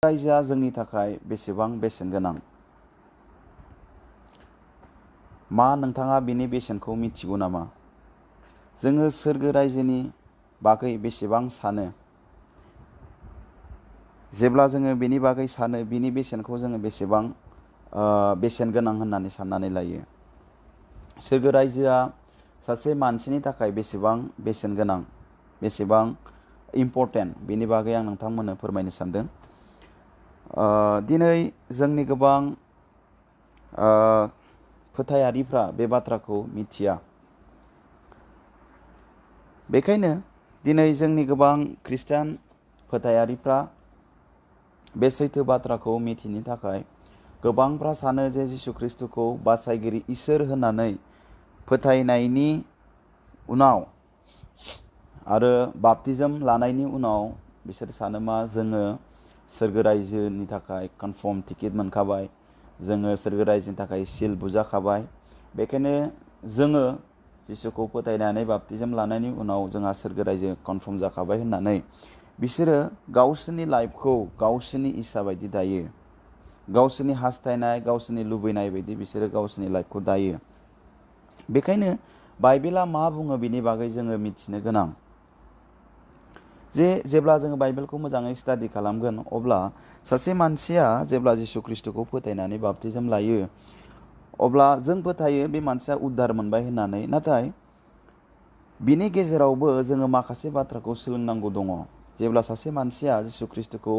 रायजोआ जोंनि थाखाय बेसेबां बेसेन गोनां? मा नोंथाङा बिनि बेसेनखौ मिथिगौ नामा? जोङो सोरगो रायजोनि बागै बेसेबां सानो? जेब्ला जोङो बेनि बागै सानो, बिनि बेसेनखौ जोङो बेसेबां बेसेन गोनां होननानै साननानै लायो। सोरगो रायजोआ सासे मानसिनि थाखाय बेसेबां बेसेन गोनां, बेसेबां इम्परटेन्ट, बेनि बागै आं नोंथांमोननो फोरमायनो सानदों। दिनै जोंनि गोबां फोथायारिफ्रा बे बाथ्राखौ मिथिया। बेखायनो दिनै जोंनि गोबां खृष्टान फोथायारिफ्रा बे सैथो बाथ्राखौ मिथिनो थाखाय गोबांफ्रा सानो जे जिसु ख्रिस्टखौ बासायगिरि इसोर होननानै फोथायनायनि उनाव आरो बाप्तिजम लानायनि उनाव बिसोर सानो मा जोङो सोरगो रायजोनि थाखाय कनफार्म टिकेट मोनखाबाय, जोङो सोरगो रायजोनि थाखाय सिल बुजाखाबाय। बेखायनो जोङो जिसुखौ फोथायनानै बाप्तिजम लानायनि उनाव जोंहा सोरगो रायजो कनफार्म जाखाबाय होननानै बिसोरो गावसोरनि लाइफखौ गावसोरनि इसा बायदि दायो। गावसोरनि हास्थायनाय, गावसोरनि लुबैनाय बायदि बिसोरो गावसोरनि लाइफखौ दायो। बेखायनो बाइबेला मा बुङो बिनि बागै जोङो मिथिनो गोनां। जेब्ला जोङो बाइबेलखौ मोजाङै स्टाडि खालामगोन, अब्ला सासे मानसिया जेब्ला जिसु ख्रिस्टखौ फोथायनानै बाप्तिजम लायो, अब्ला जों फोथायो बे मानसिया उद्धार मोनबाय होननानै। नाथाय बिनि गेजेरावबो जोङो माखासे बाथ्राखौ सोलोंनांगौ दङ। जेब्ला सासे मानसिया जिसु ख्रिस्टखौ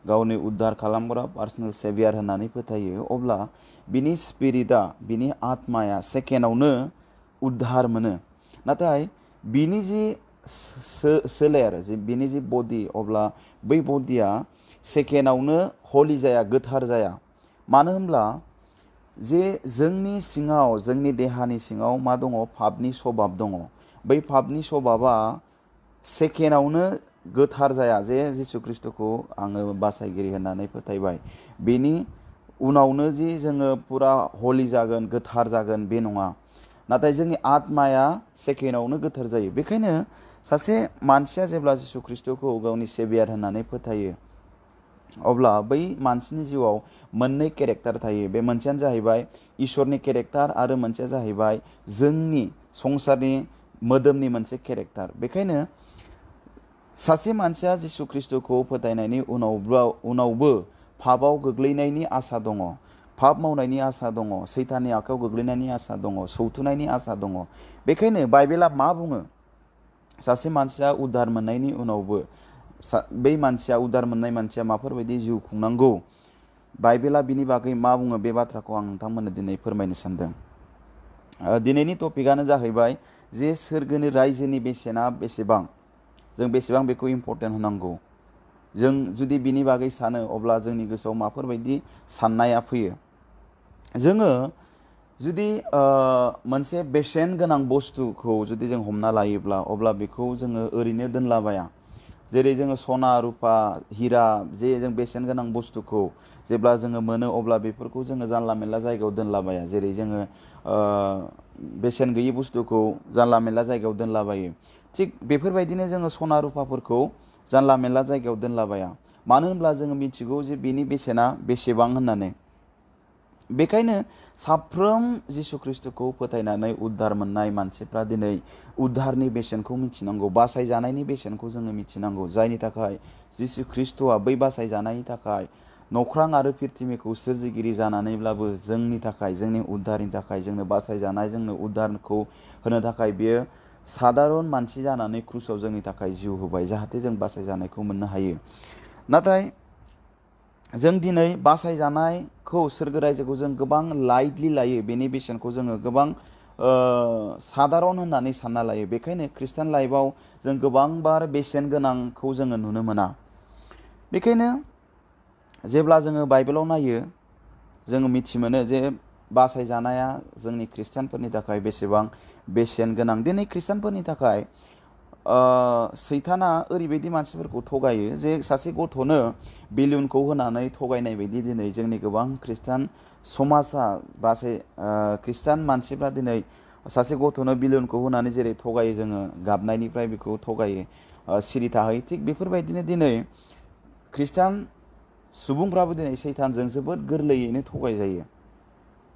गावनि उद्धार खालामग्रा पार्सनेल सेभियार होननानै फोथायो, अब्ला बिनि स्पिरिटआ, बिनि आत्माया सेकेन्डआवनो उद्धार मोनो। नाथाय बिनि जि सोलेर, बिनि जि बडि, अब्ला बै बडिया सेकेन्डआवनो हलि जाया, गोथार जाया। मानो होनब्ला जे जोंनि सिङाव, जोंनि देहानि सिङाव मा दङ? पापनि सभाब दङ। बै पापनि सभाबा सेकेन्डआवनो गोथार जाया। जे जिसु ख्रिस्टखौ आङो बासायगिरि होननानै फोथायबाय, बेनि उनावनो जि जोङो पुरा हलि जागोन, गोथार जागोन, बे नङा। नाथाय जोंनि आत्माया सेकेन्डआवनो गोथार जायो। बेखायनो सासे मानसिया जेब्ला जिसु ख्रिस्टखौ गावनि सेभियार होननानै फोथायो, अब्ला बै मानसिनि जिउआव मोननै केरेक्टार थायो। बे मोनसेयानो जाहैबाय इसोरनि केरेक्टार आरो मोनसेया जाहैबाय जोंनि संसारनि मोदोमनि मोनसे केरेक्टार। बेखायनो सासे मानसिया जिसु ख्रिस्टखौ फोथायनायनि उनावबो पापआव गोग्लैनायनि आसा दङ, पाप मावनायनि आसा दङ, सैताननि आखायाव गोग्लैनायनि आसा दङ, सौथुनायनि आसा दङ। बेखायनो बाइबेला मा बुङो? सासे मानसिया उद्धार मोननायनि उनावबो बै मानसिया, उद्धार मोननाय मानसिया माफोरबायदि जिउ खुंनांगौ, बाइबेला बिनि बागै मा बुङो, बे बाथ्राखौ आं नोंथांमोननो दिनै फोरमायनो सानदों। दिनैनि टपिकआनो जाहैबाय जे सोरगोनि रायजोनि बेसेना बेसेबां, जों बेसेबां बेखौ इम्परटेन्ट होनांगौ। जों जुदि बिनि बागै सानो, अब्ला जोंनि गोसोआव माफोरबायदि साननाया फैयो। जोङो जुदि मोनसे बेसेन गोनां बुस्थुखौ जुदि जों हमना लायोब्ला, अब्ला बेखौ जोङो ओरैनो दोनलाबाया। जेरै जोङो सना, रुपा, हिरा, जे जों बेसेन गोनां बुस्थुखौ जेब्ला जोङो मोनो, अब्ला बेफोरखौ जोङो जानला मेनला जायगायाव दोनलाबाया। जेरै जोङो बेसेन गैयि बुस्थुखौ जानला मेनला जायगायाव दोनलाबायो। थिग बेफोरबायदिनो जोङो सना रुपाफोरखौ जानला मेनला जायगायाव दोनलाबाया। मानो होनब्ला जोङो मिथिगौ जे बिनि बेसेना बेसेबां होननानै। बेखायनो साफ्रोम जिसु ख्रिस्टखौ फोथायनानै उद्धार मोननाय मानसिफ्रा दिनै उद्धारनि बेसेनखौ मिथिनांगौ, बासायजानायनि बेसेनखौ जोङो मिथिनांगौ। जायनि थाखाय जिसु ख्रिस्टआ बै बासायजानायनि थाखाय नख्रां आरो पृथ्वीखौ सोरजिगिरि जानानैब्लाबो जोंनि थाखाय, जोंनि उद्धारनि थाखाय, जोंनो बासायजानाय, जोंनो उद्धारखौ होनो थाखाय बियो सादारन मानसि जानानै क्रुसाव जोंनि थाखाय जिउ होबाय, जाहाथे जों बासायजानायखौ मोननो हायो। नाथाय जों दिनै बासायजानायखौ, सोरगो रायजोखौ जों गोबां लाइटलि लायो। बेनि बेसेनखौ जोङो गोबां सादारन होननानै सानना लायो। बेखायनो खृष्टान लाइफआव जों गोबांबार बेसेन गोनांखौ जोङो नुनो मोना। बेखायनो जेब्ला जोङो बाइबेलाव नायो, जोङो मिथि मोनो जे बासायजानाया जोंनि खृष्टानफोरनि थाखाय बेसेबां बेसेन गोनां। दिनै खृष्टानफोरनि थाखाय सैताना ओरैबायदि मानसिफोरखौ थगायो जे सासे गथ'नो बेलुनखौ होनानै थगायनाय बायदि दिनै जोंनि गोबां खृष्टान समाजा, खृष्टान मानसिफ्रा दिनै सासे गथ'नो बेलुनखौ होनानै जेरै थगायो, जोङो गाबनायनिफ्राय बेखौ थगायो, सिरि थाहोयो। थिग बेफोरबायदिनो दिनै खृष्टान सुबुंफ्राबो दिनै सैतानजों जोबोद गोरलैयैनो थगायजायो।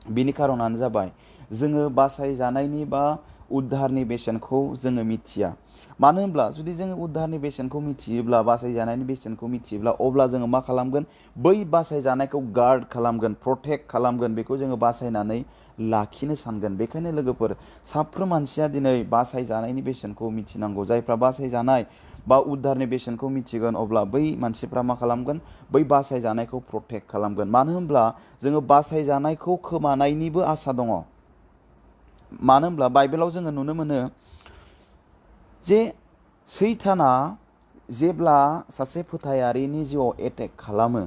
बिनि खारनानो जाबाय जोङो बासायजानायनि बा उद्धारनि बेसेनखौ जोङो मिथिया। मानो होनब्ला जुदि जोङो उद्धारनि बेसेनखौ मिथियोब्ला, बासायजानायनि बेसेनखौ मिथियोब्ला, अब्ला जोङो मा खालामगोन? बै बासायजानायखौ गार्ड खालामगोन, प्रटेक्ट खालामगोन, बेखौ जोङो बासायनानै लाखिनो सानगोन। बेखायनो लोगोफोर, साफ्रोम मानसिया दिनै बासायजानायनि बेसेनखौ मिथिनांगौ। जायफ्रा बासायजानाय बा उद्धारनि बेसेनखौ मिथिगोन, अब्ला बै मानसिफ्रा मा खालामगोन? बै बासायजानायखौ प्रटेक्ट खालामगोन। मानो होनब्ला जोङो बासायजानायखौ खोमानायनिबो आसा दङ। मानो होनब्ला बाइबेलाव जोङो नुनो मोनो जे सैताना जेब्ला सासे फोथायारिनि जिउआव एटेक खालामो,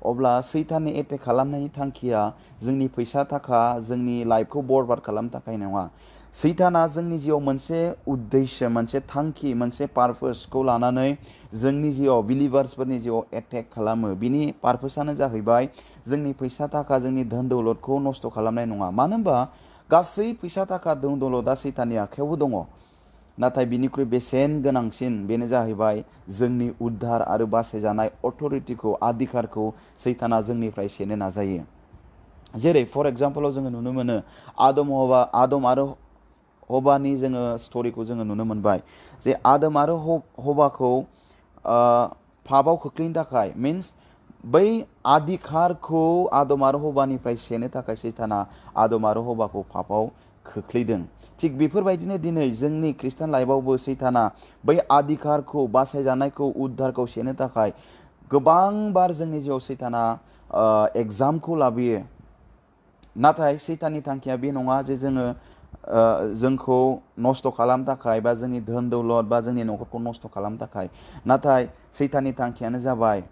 अब्ला सैताननि एटेक खालामनायनि थांखिया जोंनि फैसा थाखा, जोंनि लाइफखौ बरबाद खालामनो थाखाय नङा। सैताना जोंनि जिउआव मोनसे उद्देश्य, मोनसे थांखि, मोनसे पारपसखौ लानानै जोंनि जिउआव, बिलिभार्सफोरनि जिउआव एटेक खालामो। बिनि पारपसानो जाहैबाय जोंनि फैसा थाखा, जोंनि धोन दौलतखौ नस्थ' खालामनाय नङा। मानो होनबा गासै फैसा थाखा धोन दौलतआ सैताननि आखायावबो दङ। नाथाय बिनिख्रुइ बेसेन गोनांसिन बेनो जाहैबाय जोंनि उद्धार आरो बासायजानाय अथ'रिटिखौ, अधिकारखौ सैताना जोंनिफ्राय सेनो नाजायो। जेरै फर एग्जाम्पलाव जोङो नुनो मोनो आदम आरो हबानि जोङो स्ट'रिखौ जोङो नुनो मोनबाय। जे आदम आरो हबाखौ पापआव खोख्लैनो थाखाय, मिन्स बै अधिकारखौ आदम आरो हबानिफ्राय सेनो थाखाय सैताना आदम आरो हबाखौ पापआव खोख्लैदों। थिग बेफोरबायदिनो दिनै जोंनि खृष्टान लाइफआवबो सैताना बै अधिकारखौ, बासायजानायखौ, उद्धारखौ सेनो थाखाय गोबां बार जोंनि जिउआव सैताना एग्जामखौ लाबोयो। नाथाय सैताननि थांखिया बे नङा जे जोंखौ नस्थ' खालामनो थाखाय, बा जोंनि धोन दौलत बा जोंनि न'खरखौ नस्थ' खालामनो थाखाय। नाथाय सैताननि थांखियानो जाबाय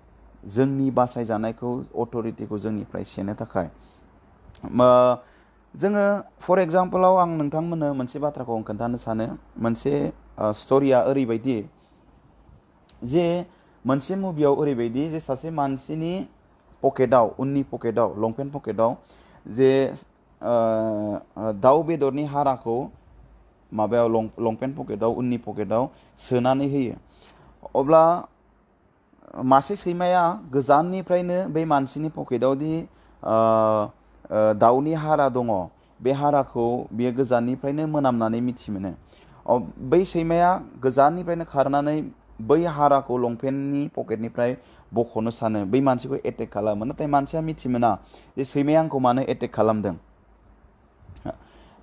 जोंनि बासायजानायखौ, अथ'रिटिखौ जोंनिफ्राय सेनो थाखाय। जोङो फर एग्जाम्पलाव आं नोंथांमोननो मोनसे बाथ्राखौ आं खोन्थानो सानो। मोनसे स्ट'रिया ओरैबायदि जे मोनसे मुभियाव ओरैबायदि जे सासे मानसिनि पकेटाव, उननि पकेटाव, लंपेन्ट पकेटाव जे दाउ बेदरनि हाराखौ माबायाव लंपेन्ट पकेटाव, उननि पकेटाव सोनानै होयो। अब्ला मासे सैमाया गोजाननिफ्रायनो बे मानसिनि पकेटावदि दाउनि हारा दङ, बे हाराखौ बियो गोजाननिफ्रायनो मोनामनानै मिथि मोनो। बै सैमाया गोजाननिफ्रायनो खारनानै बै हाराखौ लंपेन्टनि पकेटनिफ्राय बख'नो सानो, बै मानसिखौ एटेक खालामो। नाथाय मानसिया मिथि मोना जे सैमाया आंखौ मानो एटेक खालामदों।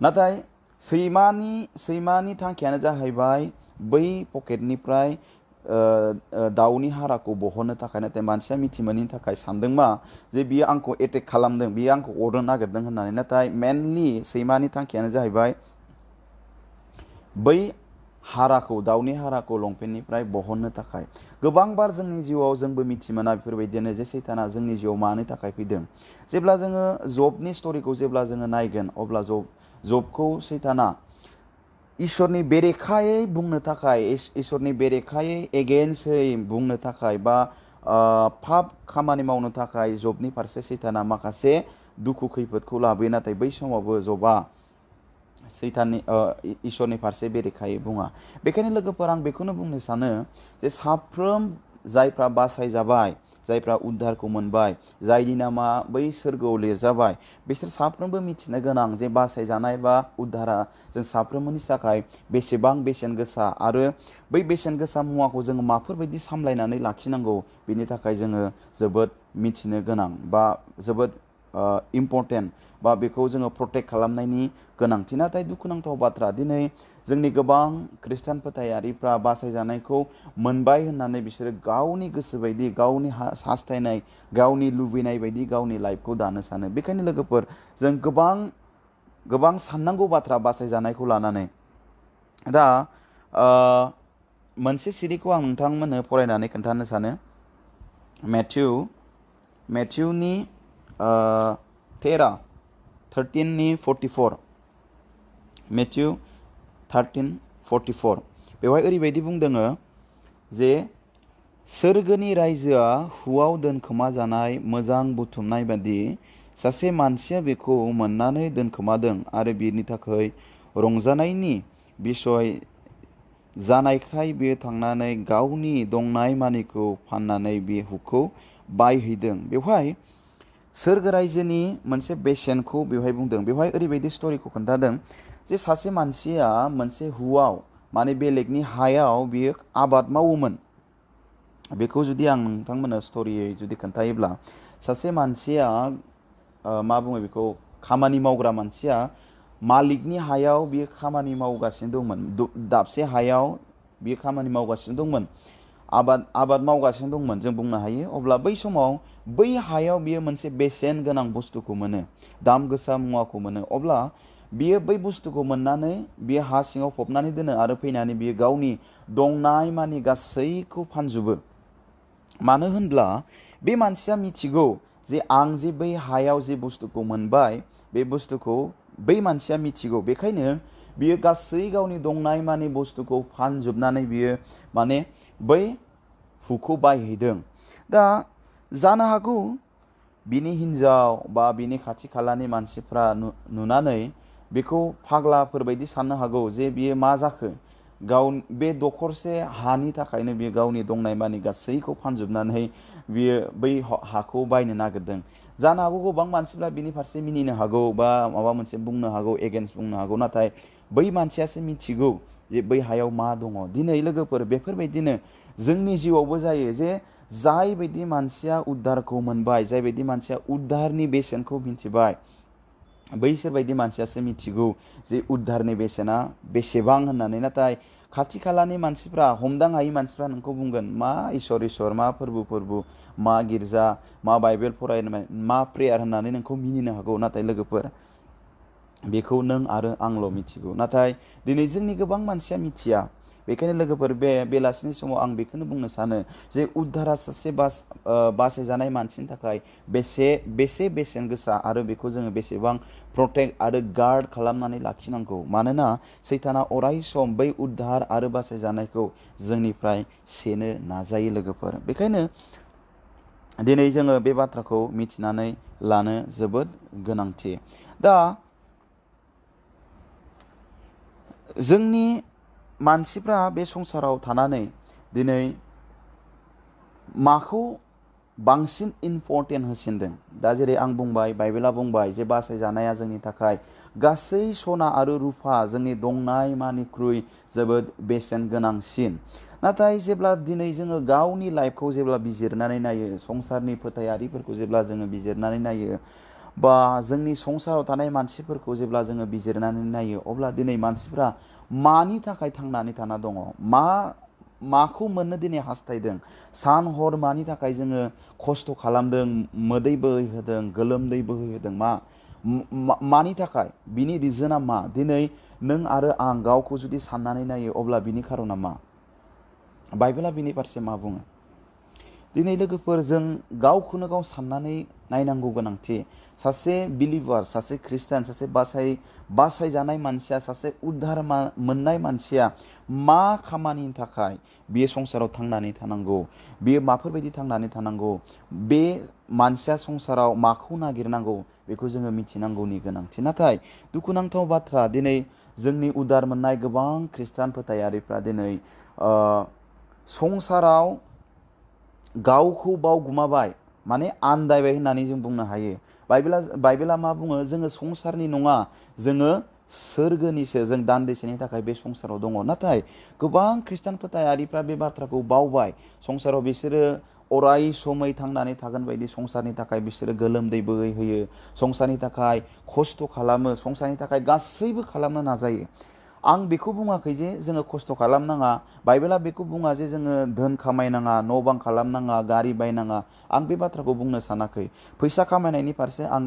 नाथाय सैमानि थांखियानो जाहैबाय बै पकेटनिफ्राय दाउनि हाराखौ बहननो थाखाय। नाथाय मानसिया मिथि मोनैनि थाखाय सानदों मा जे बियो आंखौ एटेक खालामदों, बियो आंखौ अरनो नागिरदों होननानै। नाथाय मेनलि सैमानि थांखियानो जाहैबाय बै हाराखौ, दाउनि हाराखौ लंपेन्टनिफ्राय बहननो थाखाय। गोबां बार जोंनि जिउआव जोंबो मिथि मोना बेफोरबायदिनो जे सैताना जोंनि जिउआव मानो थाखाय फैदों। जेब्ला जोङो जबनि स्ट'रिखौ जेब्ला जोङो नायगोन, अब्ला जबखौ सैताना इसोरनि बेरेखायै बुंनो थाखाय, इसोरनि बेरेखायै एगेन्स्टयै बुंनो थाखाय, बा पाप खामानि मावनो थाखाय जबनि फारसे सैताना माखासे दुखु खैफोदखौ लाबोयो। नाथाय बै समावबो जबा इसोरनि फारसे बेरेखायै बुङा। बेखायनो लोगोफोर, आं बेखौनो बुंनो सानो जे साफ्रोम जायफ्रा बासायजाबाय, जायफ्रा उद्धारखौ मोनबाय, जायनि नामा बै सोरगोआव लिरजाबाय, बिसोर साफ्रोमबो मिथिनो गोनां जे बासायजानाय बा उद्धारा जों साफ्रोमबोनि थाखाय बेसेबां बेसेन गोसा, आरो बै बेसेन गोसा मुवाखौ जोङो माफोरबायदि सामलायनानै लाखिनांगौ, बिनि थाखाय जोङो जोबोद मिथिनो गोनां, बा जोबोद इम्परटेन्ट, बा बेखौ जोङो प्रटेक्ट खालामनायनि गोनांथि। नाथाय दुखुनांथाव बाथ्रा, दिनै जोंनि गोबां खृष्टान फोथायारिफ्रा बासायजानायखौ मोनबाय होननानै बिसोरो गावनि गोसो बायदि, गावनि हास्थायनाय, गावनि लुबैनाय बायदि गावनि लाइफखौ दानो सानो। बेखायनो लोगोफोर, जों गोबां साननांगौ बाथ्रा बासायजानायखौ लानानै। दा मोनसे सिरिखौ आं नोंथांमोननो फरायनानै खोन्थानो सानो। मेथ्युनि 13:44। मेथ्यु 13:44। बेवहाय ओरैबायदि बुंदों जे सोरगोनि रायजोआ हुआव दोनखोमा जानाय मोजां बुथुमनाय बादि सासे मानसिया बेखौ मोननानै दोनखोमादों, आरो बिनि थाखाय रंजानायनि बिसय जानायखाय बियो थांनानै गावनि दंनाय मानिखौ फाननानै बे हुखौ बायहैदों। बेवहाय सोरगो रायजोनि मोनसे बेसेनखौ बेवहाय बुंदों। बेवहाय ओरैबायदि स्ट'रिखौ खोन्थादों जे सासे मानसिया मोनसे हुआव माने बेलेगनि हायाव बियो आबाद मावोमोन। बेखौ जुदि आं नोंथांमोननो स्ट'रियै जुदि खोन्थायोब्ला, सासे मानसिया मा बुङो बेखौ, खामानि मावग्रा मानसिया मालिकनि हायाव बियो खामानि मावगासिनो दंमोन। दाबसे हायाव बियो खामानि मावगासिनो दंमोन, आबाद मावगासिनो दंमोन जों बुंनो हायो। अब्ला बै समाव बै हायाव बियो मोनसे बेसेन गोनां बुस्थुखौ मोनो, दाम गोसा मुवाखौ मोनो। अब्ला बियो बै बुस्थुखौ मोननानै बियो हा सिङाव फबनानै दोनो आरो फैनानै बियो गावनि दंनाय मानि गासैखौ फानजोबो। मानो होनब्ला बे मानसिया मिथिगौ जे आं जे बै हायाव जे बुस्थुखौ मोनबाय, बे बुस्थुखौ बै मानसिया मिथिगौ। बेखायनो बियो गासै गावनि दंनाय मानि बुस्थुखौ फानजोबनानै बियो माने बै हुखौ बायहैदों। दा जानो हागौ बिनि हिन्जाव बा बिनि खाथि खालानि मानसिफ्रा नुनानै बेखौ फाग्लाफोरबायदि साननो हागौ जे बियो मा जाखो, बे दखरसे हानि थाखायनो बियो गावनि दंनाय मानि गासैखौ फानजोबनानै बियो बै हाखौ बायनो नागिरदों। जानो हागौ गोबां मानसिफ्रा बिनि फारसे मिनिनो हागौ बा माबा मोनसे बुंनो हागौ, एगेन्स्ट बुंनो हागौ। नाथाय बै मानसियासो मिथिगौ जे बै हायाव मा दङ। दिनै लोगोफोर बेफोरबायदिनो जोंनि जिउआवबो जायो जे जाय बायदि मानसिया उद्धारखौ मोनबाय, जाय बायदि मानसिया उद्धारनि बेसेनखौ मिथिबाय, बैसोर बायदि मानसियासो मिथिगौ जे उद्धारनि बेसेना बेसेबां होननानै। नाथाय खाथि खालानि मानसिफ्रा, हमदां हायि मानसिफ्रा नोंखौ बुंगोन मा इसोर मा फोरबो, मा गिर्जा, मा बाइबेल फरायनाय, मा प्रेयार होननानै नोंखौ मिनिनो हागौ। नाथाय लोगोफोर बेखौ नों आरो आंल' मिथिगौ। नाथाय दिनै जोंनि गोबां मानसिया मिथिया। बेखायनो लोगोफोर बे बेलासिनि समाव आं बेखौनो बुंनो सानो जे उद्धारा सासे बासायजानाय मानसिनि थाखाय बेसे बेसेन गोसा आरो बेखौ जोङो बेसेबां प्रटेक्ट आरो गार्ड खालामनानै लाखिनांगौ। मानोना सैताना अराय सम बै उद्धार आरो बासायजानायखौ जोंनिफ्राय सेनो नाजायो लोगोफोर। बेखायनो दिनै जोङो बे बाथ्राखौ मिथिनानै लानो जोबोद गोनांथि। दा जोंनि मानसिफ्रा बे संसाराव थानानै दिनै माखौ बांसिन इम्परटेन्ट होसिनदों? दा जेरै आं बुंबाय, बाइबेला बुंबाय जे बासायजानाया जोंनि थाखाय गासै सना आरो रुफा, जोंनि दंनाय मानिख्रुइ जोबोद बेसेन गोनांसिन। नाथाय जेब्ला दिनै जोङो गावनि लाइफखौ जेब्ला बिजिरनानै नायो, संसारनि फोथायारिफोरखौ जेब्ला जोङो बिजिरनानै नायो, बा जोंनि संसाराव थानाय मानसिफोरखौ जेब्ला जोङो बिजिरनानै नायो, अब्ला दिनै मानसिफ्रा मानि थाखाय थांनानै थाना दङ, माखौ मोननो दिनै हास्थायदों, सान हर मानि थाखाय जोङो खस्थ' खालामदों, मोदै बोहैहोदों, गोलोमदै बोहैहोदों, मानि थाखाय, बिनि रिजोना मा? दिनै नों आरो आं गावखौ जुदि साननानै नायो, अब्ला बिनि खारना मा? बाइबेला बिनि फारसे मा बुङो? दिनै लोगोफोर जों गावखौनो गाव साननानै नायनांगौ गोनांथि। सासे बिलिभार, सासे ख्रिस्टान, सासे बासायजानाय मानसिया, सासे उद्धार मोननाय मानसिया मा खामानिनि थाखाय बियो संसाराव थांनानै थानांगौ, बियो माफोरबायदि थांनानै थानांगौ, बे मानसिया संसाराव माखौ नागिरनांगौ, बेखौ जोङो मिथिनांगौनि गोनांथि। नाथाय दुखुनांथाव बाथ्रा, दिनै जोंनि उद्धार मोननाय गोबां खृष्टान फोथायारिफ्रा दिनै संसाराव गावखौ बावगुमाबाय, माने आन्दायबाय होननानै जों बुंनो हायो। बाइबेला मा बुङो? जोङो संसारनि नङा, जोङो सोरगोनिसो, जों दान्दिसेनि थाखाय बे संसाराव दङ। नाथाय गोबां खृष्टान फोथायारिफ्रा बे बाथ्राखौ बावबाय। संसाराव बिसोरो अराय समै थांनानै थागोन बायदि संसारनि थाखाय बिसोरो गोलोमदै बोहैहोयो, संसारनि थाखाय खस्थ' खालामो, संसारनि थाखाय गासैबो खालामनो नाजायो। आं बेखौ बुङाखै जे जोङो खस्थ' खालामनाङा, बाइबेला बेखौ बुङा जे जोङो धोन खामायनाङा, न' बां खालामनाङा, गारि बायनाङा। आं बे बाथ्राखौ बुंनो सानाखै। फैसा खामायनायनि फारसे आं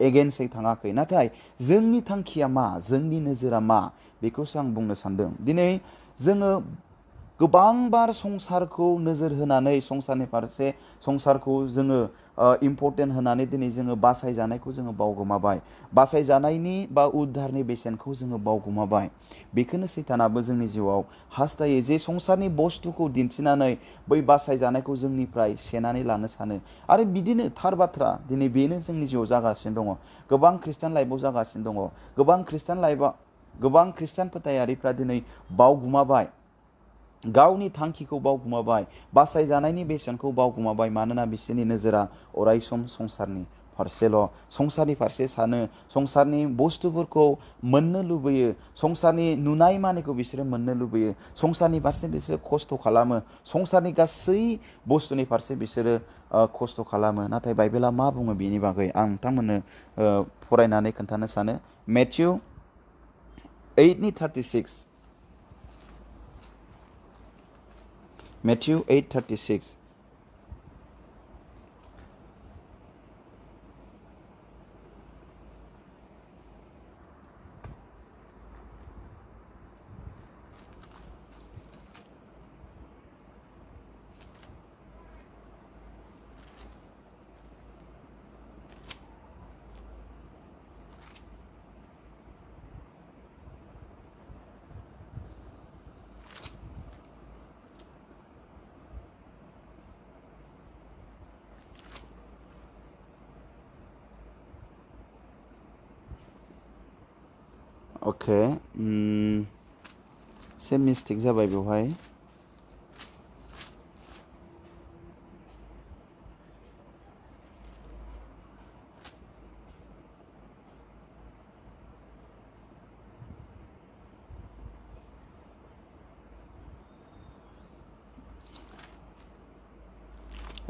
एगेन्स्टै थाङाखै। नाथाय जोंनि थांखिया मा, जोंनि नोजोरा मा, बेखौसो आं बुंनो सानदों। दिनै जोङो गोबां बार संसारखौ नोजोर होनानै, संसारनि फारसे, संसारखौ जोङो इम्परटेन्ट होनानै दिनै जोङो बासायजानायखौ जोङो बावगोमाबाय, बासायजानायनि बा उद्धारनि बेसेनखौ जोङो बावगोमाबाय। बेखौनो सैतानाबो जोंनि जिउआव हास्थायो जे संसारनि बुस्थुखौ दिन्थिनानै बै बासायजानायखौ जोंनिफ्राय सेनानै लानो सानो। आरो बिदिनो थार बाथ्रा, दिनै बेनो जोंनि जिउआव जागासिनो दङ। गोबां खृष्टान लाइफआव जागासिनो दङ। गोबां खृष्टान फोथायारिफ्रा दिनै बावगुमाबाय। गावनि थांखिखौ बावगोमाबाय, बासायजानायनि बेसेनखौ बावगोमाबाय, मानोना बिसोरनि नोजोरा अरायसम संसारनि फारसेल', संसारनि फारसे सानो, संसारनि बुस्थुफोरखौ मोननो लुबैयो, संसारनि नुनाय मानिखौ बिसोरो मोननो लुबैयो, संसारनि फारसे बिसोरो खस्थ' खालामो, संसारनि गासै बुस्थुनि फारसे बिसोरो खस्थ' खालामो। नाथाय बाइबेला मा बुङो बेनि बागै आं नोंथांमोननो फरायनानै खोन्थानो सानो। मेथ्यु 8:36, मेथ्यु 8:36, अके एसे मिस्टेक जाबाय बेवहाय।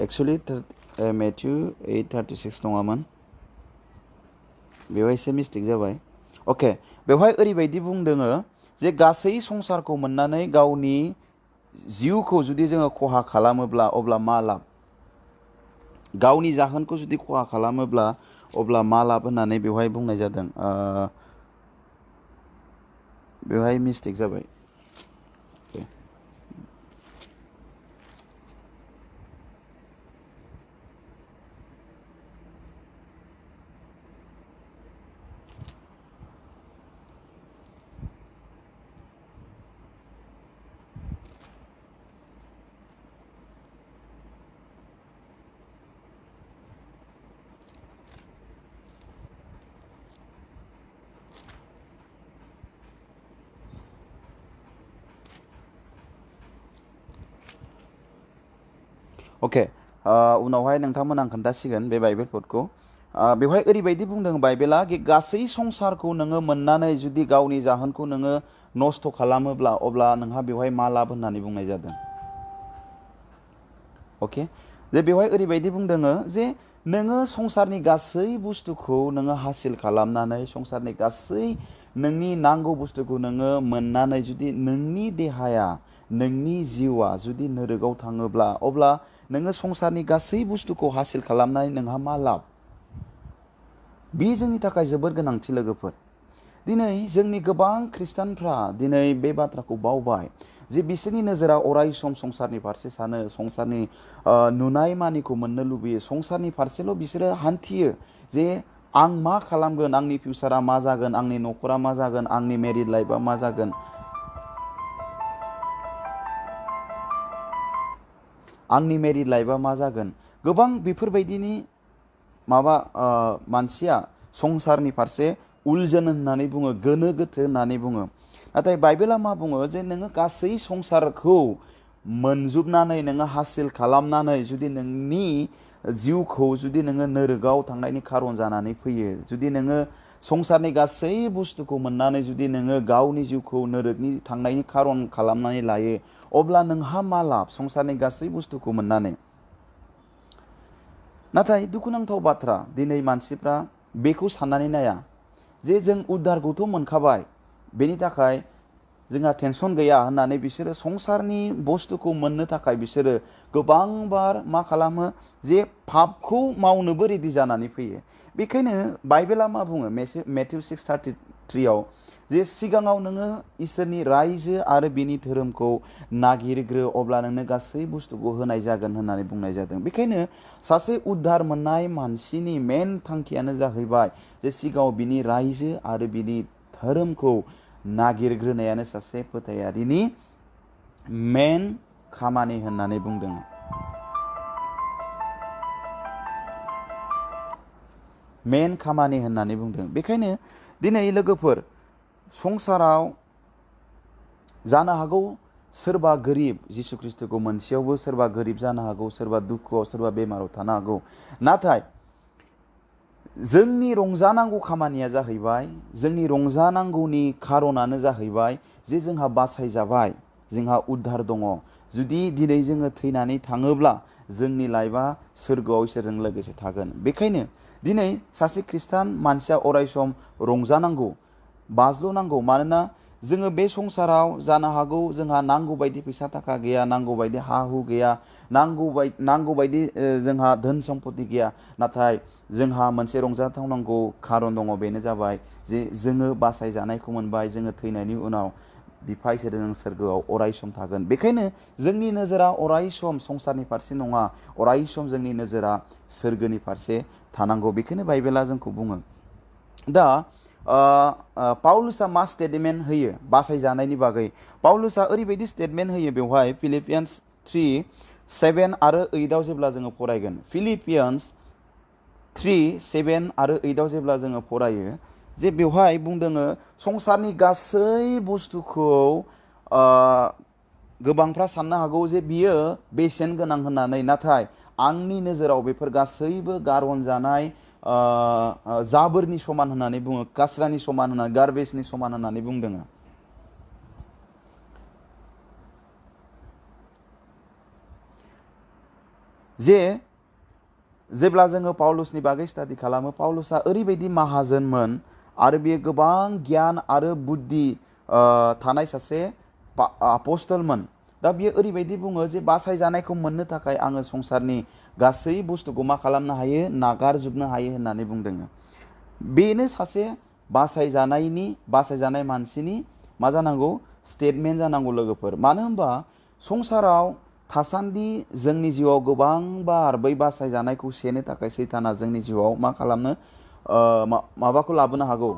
एक्सुवेलि मेथ्यु 8:36 नङामोन, बेवहाय एसे मिस्टेक जाबाय। अके, बेवहाय ओरैबायदि बुंदोङो जे गासै संसारखौ मोननानै गावनि जिउखौ जुदि जोङो खहा खालामोब्ला अब्ला मा लाब? गावनि जाहोनखौ जुदि खहा खालामोब्ला अब्ला मा लाब होननानै बेवहाय बुंनाय जादों। बेवहाय मिस्टेक जाबाय। अके, उनावहाय नोंथांमोन आं खोन्थासिगोन बे बाइबेल पदखौ। बेवहाय ओरैबायदि बुंदों बाइबेला गासै संसारखौ नोङो मोननानै जुदि गावनि जाहोनखौ नोङो नस्थ' खालामोब्ला अब्ला नोंहा बेवहाय मा लाब होननानै बुंनाय जादों। अके, जे बेवहाय ओरैबायदि बुंदोङो जे नोङो संसारनि गासै बुस्थुखौ नोङो हासिल खालामनानै, संसारनि गासै नोंनि नांगौ बुस्थुखौ नोङो मोननानै जुदि नोंनि देहाया, नोंनि जिउआ जुदि नोरोगाव थाङोब्ला अब्ला नोङो संसारनि गासै बुस्थुखौ हासिल खालामनानै नोंहा मा लाब? बे जोंनि थाखाय जोबोद गोनांथि लोगोफोर। दिनै जोंनि गोबां खृष्टानफ्रा दिनै बे बाथ्राखौ बावबाय जे बिसोरनि नोजोरा अराय सम संसारनि फारसे सानो, संसारनि नुनाय मानिखौ मोननो लुबैयो, संसारनि फारसेल' बिसोरो हान्थियो जे आं मा खालामगोन, आंनि फिउचारा मा जागोन, आंनि न'खरा मा जागोन, आंनि मेरिड लाइफआ मा जागोन, आंनि मेरिड लाइफआ मा जागोन। गोबां बेफोरबायदिनि मानसिया संसारनि फारसे उलझन होननानै बुङो, गोनो गोथो होननानै बुङो। नाथाय बाइबेला मा बुङो जे नोङो गासै संसारखौ मोनजोबनानै नोङो हासिल खालामनानै जुदि नोंनि जिउखौ जुदि नोङो नोरोगाव थांनायनि खारन जानानै फैयो, जुदि नोङो संसारनि गासै बुस्थुखौ मोननानै जुदि नोङो गावनि जिउखौ नोरोगनि थांनायनि खारन खालामनानै लायो अब्ला नोंहा मा लाब संसारनि गासै बुस्थुखौ मोननानै? नाथाय दुखुनांथाव बाथ्रा, दिनै मानसिफ्रा बेखौ साननानै नाया जे जों उद्धारखौथ' मोनखाबाय, बेनि थाखाय जोंहा टेनसन गैया होननानै बिसोरो संसारनि बुस्थुखौ मोननो थाखाय बिसोरो गोबांबार मा खालामो जे पापखौ मावनोबो रेडि जानानै फैयो। बेखायनो बाइबेला मा बुङो मेथ्यु 6:33 जे सिगाङाव नोङो इसोरनि रायजो आरो बिनि धोरोमखौ नागिरग्रो अब्ला नोंनो गासै बुस्थुखौ होनाय जागोन होननानै बुंनाय जादों। बेखायनो सासे उद्धार मोननाय मानसिनि मेन थांखियानो जाहैबाय जे सिगाङाव बिनि रायजो आरो बिनि धोरोमखौ नागिरग्रोनायानो सासे फोथायारिनि मेन खामानि होननानै बुंदों। मेन खामानि होननानै बुंदों। बेखायनो दिनै लोगोफोर संसाराव जानो हागौ सोरबा गोरिब जिसु ख्रिस्टखौ मोनसेयावबो सोरबा गोरिब जानो हागौ, सोरबा दुखुआव, सोरबा बेमाराव थानो हागौ। नाथाय जोंनि रंजानांगौ खामानिया जाहैबाय, जोंनि रंजानांगौनि खारनानो जाहैबाय जे जोंहा बासायजाबाय, जोंहा उद्धार दङ। जुदि दिनै जोङो थैनानै थाङोब्ला जोंनि लाइफआ सोरगोआव इसोरजों लोगोसे थागोन। बेखायनो दिनै सासे खृष्टान मानसिया अरायसम रंजानांगौ, बाज्ल'नांगौ। मानोना जोङो बे संसाराव जानो हागौ जोंहा नांगौ बायदि फैसा थाखा गैया, नांगौ बायदि हा हु गैया, नांगौ बायदि जोंहा धोन सम्पति गैया। नाथाय जोंहा मोनसे रंजाथावनांगौ खारन दङ, बेनो जाबाय जे जोङो बासायजानायखौ मोनबाय। जोङो थैनायनि उनाव बिफा इसोरजों सोरगोआव अरायसम थागोन। बेखायनो जोंनि नोजोरा अरायसम संसारनि फारसे नङा, अरायसम जोंनि नोजोरा सोरगोनि फारसे थानांगौ। बेखौनो बाइबेला जोंखौ बुङो। दा पाउलुसा मा स्टेटमेन्ट होयो बासायजानायनि बागै? पाउलुसा ओरैबायदि स्टेटमेन्ट होयो बेवहाय फिलिपियान्स 3:7 आरो 8 जेब्ला जोङो फरायगोन, फिलिपियान्स 3:7 आरो 8 जेब्ला जोङो फरायो, जे बेवहाय बुंदोङो संसारनि गासै बुस्थुखौ गोबांफ्रा साननो हागौ जे बियो बेसेन गोनां होननानै, नाथाय आंनि नोजोराव बेफोर गासैबो गारहन जानाय जाबोरनि समान होननानै बुङो, कास्रानि समान होननानै, गार्बेजनि समान होननानै बुंदों। जेब्ला जोङो पाउलुसनि बागै स्टाडि खालामो, पाउलुसा ओरैबायदि माहाजोनमोन आरो बियो गोबां गियान आरो बुद्धि थानाय सासे आपस्टलमोन। दा बियो ओरैबायदि बुङो जे बासायजानायखौ मोननो थाखाय आङो संसारनि गासै बुस्थुखौ मा खालामनो हायो, नागारजोबनो हायो होननानै बुंदों। बेनो सासे बासायजानाय मानसिनि मा जानांगौ, स्टेटमेन्ट जानांगौ लोगोफोर। मानो होनबा संसाराव थासान्दि जोंनि जिउआव गोबांबार बै बासायजानायखौ सेनो थाखाय सैताना जोंनि जिउआव मा खालामनो, माबाखौ लाबोनो हागौ,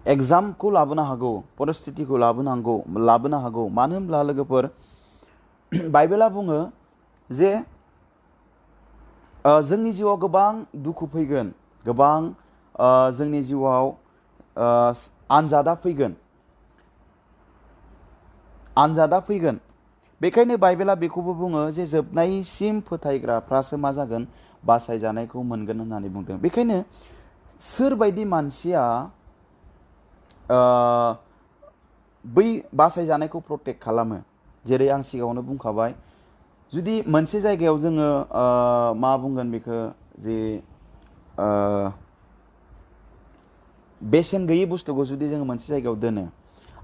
एग्जामखौ लाबोनो हागौ, परिस्थितिखौ लाबोनो हागौ। मानो होनब्ला लोगोफोर बाइबेला बुङो जे जोंनि जिउआव गोबां दुखु फैगोन, गोबां जोंनि जिउआव आनजादा फैगोन। बेखायनो बाइबेला बेखौबो बुङो जे जोबनायसिम फोथायग्राफ्रासो मा जागोन, बासायजानायखौ मोनगोन होननानै बुंदों। बेखायनो सोरबायदि मानसिया बै बासायजानायखौ प्रटेक्ट खालामो, जेरै आं सिगाङावनो बुंखाबाय, जुदि मोनसे जायगायाव जोङो मा बुंगोन बेखौ, जे बेसेन गैयै बुस्थुखौ जुदि जोङो मोनसे जायगायाव दोनो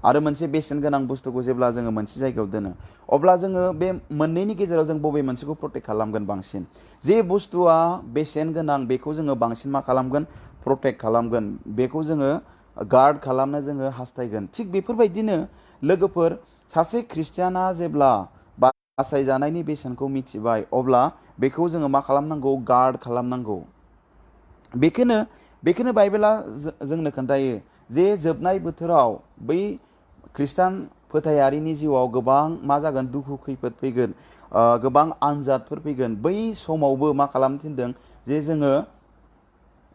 आरो मोनसे बेसेन गोनां बुस्थुखौ जेब्ला जोङो मोनसे जायगायाव दोनो, अब्ला जोङो बे मोननैनि गेजेराव जों बबे मोनसेखौ प्रटेक्ट खालामगोन बांसिन? जे बुस्थुआ बेसेन गोनां बेखौ जोङो बांसिन मा खालामगोन, प्रटेक्ट खालामगोन, बेखौ जोङो गार्ड खालामनो जोङो हास्थायगोन। थिग बेफोरबायदिनो लोगोफोर सासे ख्रिस्टियाना जेब्ला बासायजानायनि बेसेनखौ मिथिबाय, अब्ला बेखौ जोङो मा खालामनांगौ, गार्ड खालामनांगौ। बेखौनो बाइबेला जोंनो खोन्थायो जे जोबनाय बोथोराव बै खृष्टान फोथायारिनि जिउआव गोबां मा जागोन, दुखु खैफोद फैगोन, गोबां आनजादफोर फैगोन। बै समावबो मा खालामनो थिनदों, जे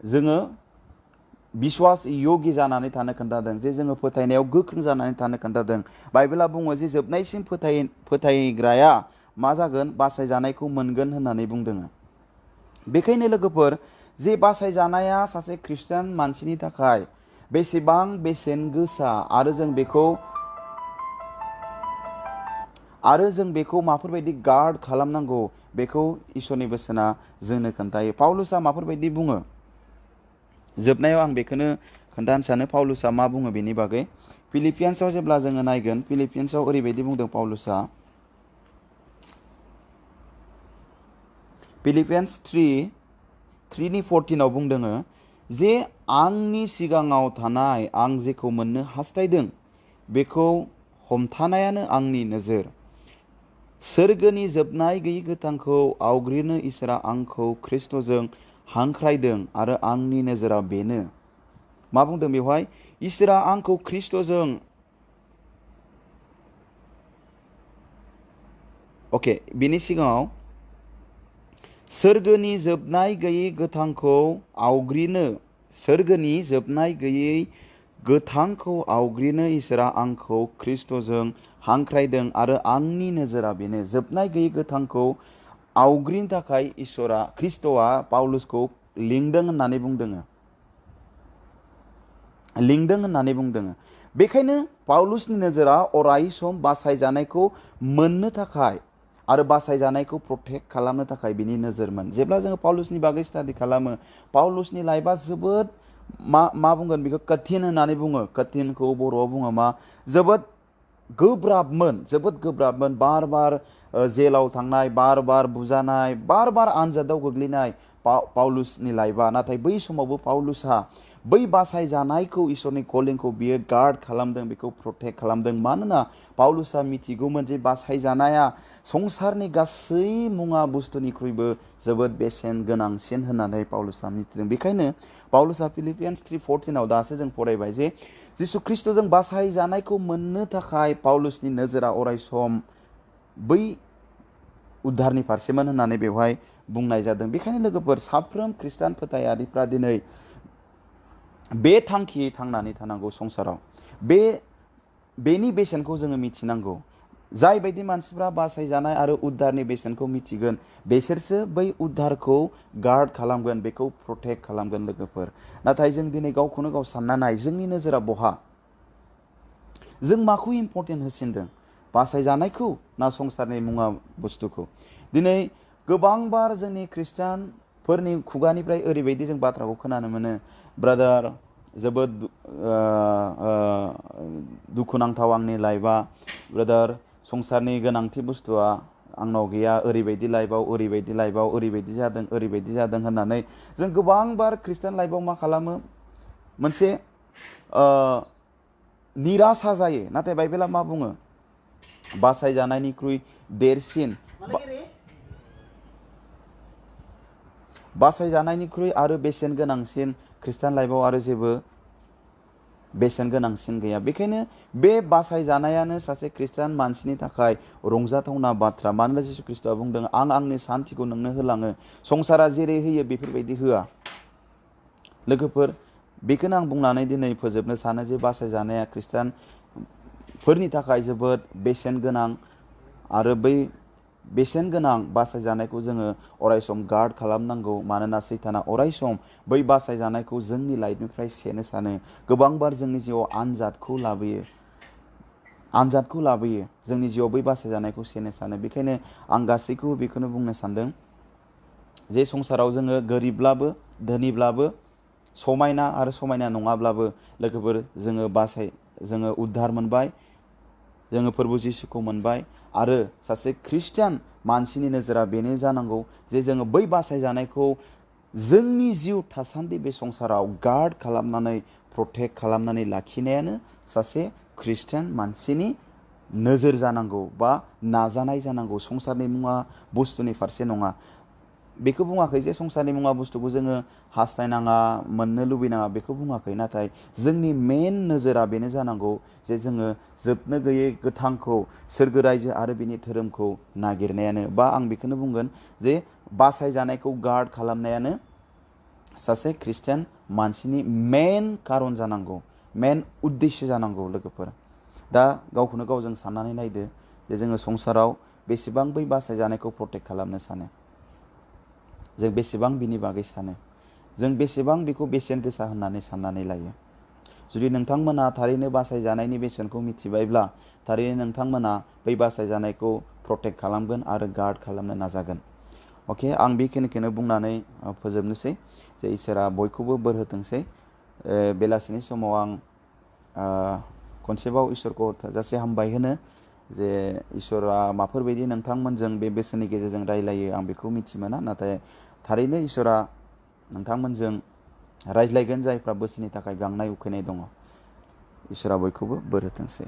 जोङो बिश्वास योगि जानानै थानो खोन्थादों, जे जोङो फोथायनायाव गोख्रों जानानै थानो खोन्थादों। बाइबेला बुङो जे जोबनायसिम फोथायग्राया मा जागोन, बासायजानायखौ मोनगोन होननानै बुंदों। बेखायनो लोगोफोर जे बासायजानाया सासे खृष्टान मानसिनि थाखाय बेसेबां बेसेन गोसा, आरो जों बेखौ माफोरबायदि गार्ड खालामनांगौ, बेखौ इसोरनि बोसोना जोंनो खोन्थायो। पाउलुसा माफोरबायदि बुङो, जोबनायाव आं बेखौनो खोन्थानो सानो पाउलुसा मा बुङो बेनि बागै। फिलिपियान्सआव जेब्ला जोङो नायगोन, फिलिपियान्सआव ओरैबायदि बुंदों पाउलुसा, फिलिपियान्स 3:14 बुंदों जे आंनि सिगाङाव थानाय आं जेखौ मोननो हास्थायदों बेखौ हमथानायानो आंनि नोजोर। सोरगोनि जोबनाय गैयै गोथांखौ आवग्रिनो इसोरा आंखौ ख्रिस्ट'जों हांख्रायदों आरो आंनि नोजोरा बेनो। मा बुंदों बेवहाय? इसोरा आंखौ ख्रिस्ट'जों, बिनि सिगाङाव सोरगोनि जोबनाय गैयै गोथांखौ आवग्रिनो सोरगोनि जोबनाय गैयै गोथांखौ आवग्रिनो इसोरा आंखौ ख्रिस्ट'जों हांख्रायदों आरो आंनि नोजोरा बेनो। जोबनाय गैयै गोथांखौ आवग्रिनो थाखाय इसोरा ख्रिस्ट'आ पाउलुसखौ लिंदों होननानै बुंदों। बेखायनो पाउलुसनि नोजोरा अराय सम बासायजानायखौ मोननो थाखाय आरो बासायजानायखौ प्रटेक्ट खालामनो थाखाय बिनि नोजोरमोन। जेब्ला जोङो पाउलुसनि बागै स्टाडि खालामो, पाउलुसनि लाइफआ जोबोद मा बुंगोन बेखौ कठिन होननानै बुङो। कठिनखौ बर'आव बुङो मा, जोबोद गोब्राबमोन। बार बार जेलाव थांनाय, बार बार बुजानाय, बार बार आनजादाव गोग्लैनाय पाउलुसनि लाइफआ। नाथाय बै समावबो पाउलुसहा बै बासायजानायखौ, इसोरनि कलिंखौ बियो गार्ड खालामदों, बेखौ प्रटेक्ट खालामदों। मानोना पाउलुसआ मिथिगौमोन जे बासायजानाया संसारनि गासै मुवा बुस्थुनिख्रुइबो जोबोद बेसेन गोनांसिन होननानै पाउलुसआ मिथिदों। बेखायनो पाउलुसआ फिलिपियान्स 3:14 दासो जों फरायबाय जे जिसु ख्रिस्ट'जों बासायजानायखौ मोननो थाखाय पाउलुसनि नोजोरा अराय सम बै उद्धारनि फारसेमोन होननानै बेवहाय बुंनाय जादों। बेखायनो लोगोफोर, साफ्रोम खृष्टान फोथायारिफ्रा दिनै बे थांखियै थांनानै थानांगौ संसाराव। बेनि बेसेनखौ जोङो मिथिनांगौ। जाय बायदि मानसिफ्रा बासायजानाय आरो उद्धारनि बेसेनखौ मिथिगोन, बेसोरसो बै उद्धारखौ गार्ड खालामगोन, बेखौ प्रटेक्ट खालामगोन लोगोफोर। नाथाय जों दिनै गावखौनो गाव सानना नाय, जोंनि नोजोरा बहा? जों माखौ इम्परटेन्ट होसिनदों? बासायजानायखौ ना संसारनि मुवा बुस्थुखौ? दिनै गोबांबार जोंनि खृष्टानफोरनि खुगानिफ्राय ओरैबायदि जों बाथ्राखौ खोनानो मोनो, ब्रादार, जोबोद दुखुनांथाव आंनि लाइफआ, ब्रादार, संसारनि गोनांथि बुस्थुआ आंनाव गैया, ओरैबायदि लाइफआव ओरैबायदि जादों होननानै जों गोबांबार खृष्टान लाइफआव मा खालामो? मोनसे निरासा जायो। नाथाय बाइबेला मा बुङो? बासायजानायनिख्रुइ देरसिन, बासायजानायनिख्रुइ आरो बेसेन गोनांसिन खृष्टान लाइफआव आरो जेबो बेसेन गोनांसिन गैया। बेखायनो बे बासायजानायानो सासे खृष्टान मानसिनि थाखाय रंजाथावना बाथ्रा। मानोना जिसु ख्रिस्ट'आ बुंदों, आं आंनि सान्थिखौ नोंनो होलाङो, संसारा जेरै होयो बेफोरबायदि होआ। लोगोफोर, बेखौनो आं बुंनानै दिनै फोजोबनो सानो जे बासायजानाया खृष्टानफोरनि थाखाय जोबोद बेसेन गोनां। आरो बै बेसेन गोनां बासायजानायखौ जोङो अराय सम गार्ड खालामनांगौ। मानोना सैताना अराय सम बै बासायजानायखौ जोंनि लाइफनिफ्राय सेनो सानो। गोबांबार जोंनि जिउआव आनजादखौ लाबोयो, जोंनि जिउआव बै बासायजानायखौ सेनो सानो। बेखायनो आं गासैखौबो बेखौनो बुंनो सानदों जे संसाराव जोङो गोरिबब्लाबो धोनिब्लाबो, समायना आरो समायना नङाब्लाबो लोगोफोर, जोङो उद्धार मोनबाय, जोङो फोरबु जिसुखौ मोनबाय। आरो सासे खृष्टान मानसिनि नोजोरा बेनो जानांगौ जे जोङो बै बासायजानायखौ जोंनि जिउ थासान्दि बे संसाराव गार्ड खालामनानै, प्रटेक्ट खालामनानै लाखिनायानो सासे खृष्टान मानसिनि नोजोर जानांगौ बा नाजानाय जानांगौ, संसारनि मुवा बुस्थुनि फारसे नङा। बेखौ बुङाखै जे संसारनि मुवा बुस्थुखौ जोङो हास्थायनाङा, मोननो लुबैनाङा, बेखौ बुङाखै। नाथाय जोंनि मेन नोजोरा बेनो जानांगौ जे जोङो जोबनो गैयै गोथांखौ, सोरगो रायजो आरो बिनि धोरोमखौ नागिरनायानो, बा आं बेखौनो बुंगोन जे बासायजानायखौ गार्ड खालामनायानो सासे खृष्टान मानसिनि मेन कारन जानांगौ, मेन उद्देश्य जानांगौ। लोगोफोर, दा गावखौनो गाव जों साननानै नायदो जे जोङो संसाराव बेसेबां बै बासायजानायखौ प्रटेक्ट खालामनो सानो, जों बेसेबां बिनि बागै सानो, जों बेसेबां बेखौ बेसेन गोसा होननानै साननानै लायो। जुदि नोंथांमोना थारैनो बासायजानायनि बेसेनखौ मिथिबायब्ला, थारैनो नोंथांमोना बै बासायजानायखौ प्रटेक्ट खालामगोन आरो गार्ड खालामनो नाजागोन। अके, आं बेखिनिखौनो बुंनानै फोजोबनोसै जे इसोरा बयखौबो बोर होथोंसै। बेलासिनि समाव आं खनसेबाव इसोरखौ थोजासे हामबाय होनो जे इसोरा माफोरबायदि नोंथांमोनजों बे बोसोननि गेजेरजों रायलायो आं बेखौ मिथि मोना। नाथाय थारैनो इसोरा नोंथांमोनजों रायज्लायगोन जायफ्रा बोसोननि थाखाय गांनाय उखैनाय दङ। इसोरा बयखौबो बोर होथोंसै।